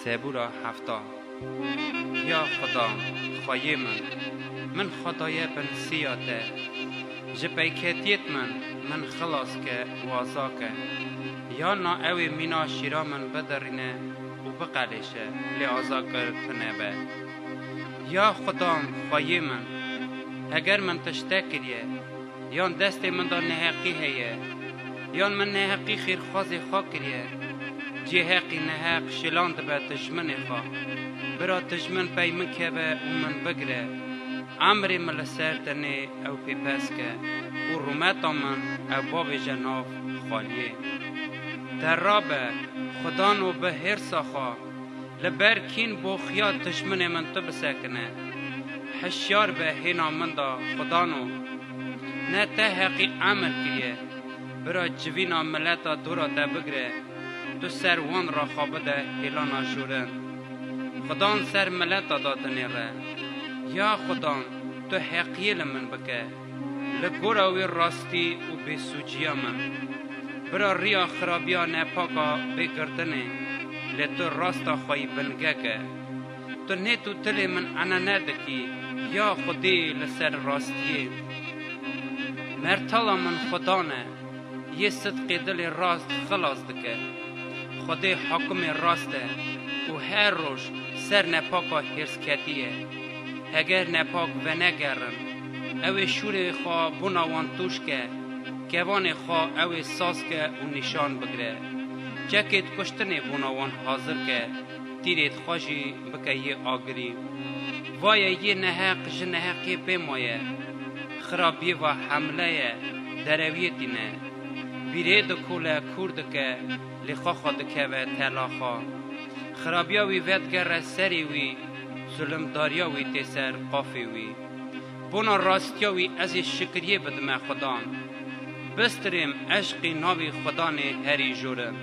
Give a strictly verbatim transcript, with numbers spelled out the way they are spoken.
Zebûra hefta. Ya Xudan, xweyê min, min xwe daye bin siya te. Ji peyketiyêt min, min xilas ke û aza ke. Ya na ew ê mîna şîra min bidirîne û biqelêşe, lê azakir tu nebe. Ya Xudan, xweyê min, heger min tiştek kiriye, yan destê min de neheqî heye, yan min neheqî xêrxwazê xwe kiriye, cê heqî neheq şilan dibe dijminê xwe. Bira dijmin pey min keve û min bigire. Emrê min li ser tenê ew pêpes ke û rûmeta min ew bavêje nav xaliyê. Te rabe, Xudano, bi hêrsa xwe, li ber kîn boxiya dijminê min tu bisekine. Hişyar be hêna min de, Xudano. Ne te heqî emir kiriye, bira civîna mileta dora te bigire, tu ser wan re xwe bide hêlana jorin. Xudan ser mileta de dinêre. Ya Xudan, tu heqiyê li min bike. Li gora wî rastî û bêsûciya min. Bira riya xirabiya nepaka bê girtinê, lê tu rasta xwe yî bingek e. Tu nêt û tilê min enene dikî, ya Xwedê li ser rastiyê. Mertala min Xudan e, yê sidqê dilê rast xilas dike. Xwedê hakimê rast e û her roj ser nepaka hêrsketî ye. Heger nepak venegerin, ew ê şûrê xwe bona wan tûj ke, kevanê xwe ew ê saz ke û nîşan bigire. Çekêt kuştinê bona wan hazir ke, tîrêt xwe jî bike yê agirî. Vaye yê neheq ji neheqê pê maye. Xirabiyê ve hemle ye, derewiyê tîne. Bîrê dikole, kûr dike, lê xwe xwe dikeve tela xwe. Xirabiya wî vedigere serê wî, zulimdariya wî tê ser qafê wî. Bona rastiya wî ez ê şikiriyê bidime Xudan. Bistirêm eşqî navê Xudanê herî jorin.